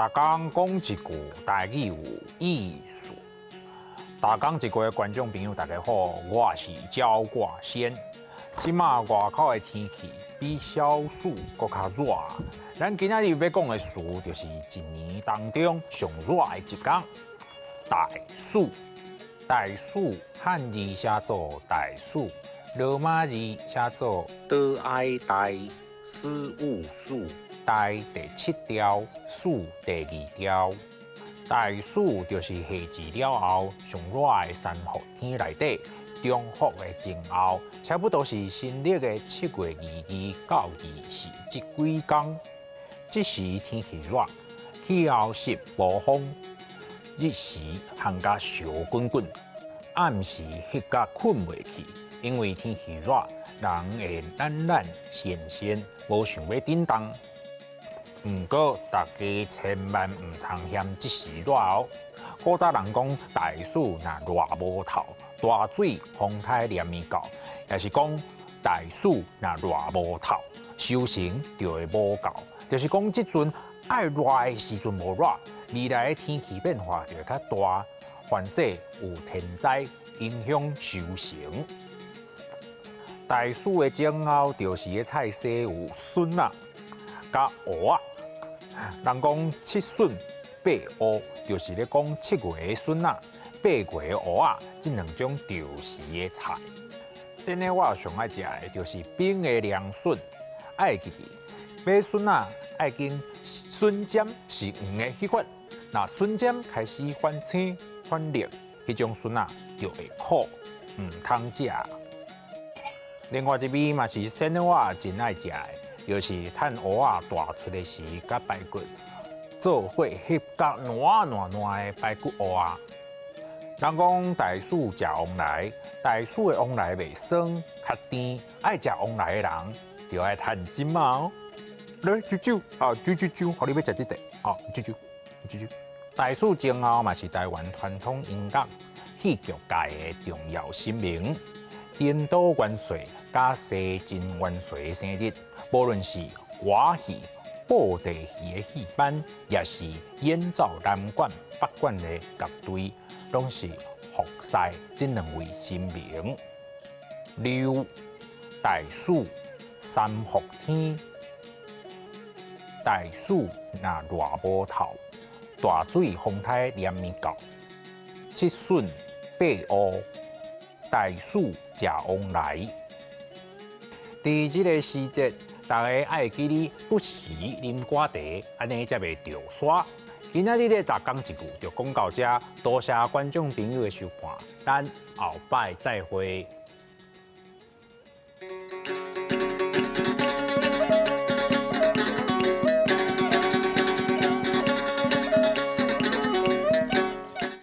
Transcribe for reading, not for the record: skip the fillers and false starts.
逐工講一句台語有意思。逐工一句的觀眾朋友，大家好，我是焦掛先。這馬外口的天氣比小暑閣較熱。咱今仔日欲講的詞，就是一年當中上熱的一工——大暑。大暑漢字寫做大暑，羅馬字寫做多愛大四五暑。大第七調，暑第二調。大暑就是夏至了後上熱的三伏天內底，中伏的前後，差不多是新曆的7月22到24這幾工。這時天氣熱，氣候濕無風，日時烘甲燒滾滾，暗時翕甲睏袂去，因為天氣熱，人會懶懶閒閒，無想欲振動。毋過，大家千萬毋通嫌這時熱哦。古早人講大暑若熱無透，大水風颱連綿到，也是講大暑若熱無透，收成就會無夠。就是講這陣愛熱的時陣無熱，未來的天氣變化就會較大，凡勢有天災影響收成。大暑的前後，就是咧菜市有筍仔佮芋仔。人講七筍八芋，就是咧講7月的筍仔、8月的芋仔，這兩種著時的菜。先呢，我上愛食的就是冰的涼筍，愛記得買筍仔愛揀筍尖是黃的彼款，若筍尖開始反青反綠，彼種筍仔就會苦，毋通食。另外一味嘛是先我真愛食的，就是趁芋仔大出的時，佮排骨做伙翕甲爛爛爛的排骨芋仔。人講大暑食旺來，大暑的旺來袂酸，較甜。愛食旺來的人，就愛趁這馬哦。來，啾啾啊，啾啾啾，予你欲食這塊，哦，啾啾，啾啾。大暑前後嘛是台灣傳統音樂戲劇界的重要神明。顛倒元帥佮西進元帥的生日，無論是歌戲、布袋戲的戲班，抑是演奏南管、北管的樂隊，攏是服侍這兩位神明。六大暑三伏天，大暑若熱無透，大水風颱連綿到，七筍八芋，大暑食旺來。佇這个時節，大家愛記得不時啉寡茶，按呢才袂著沙。今仔日的逐工一句就講到這，多謝觀眾朋友的收看，咱後擺再會。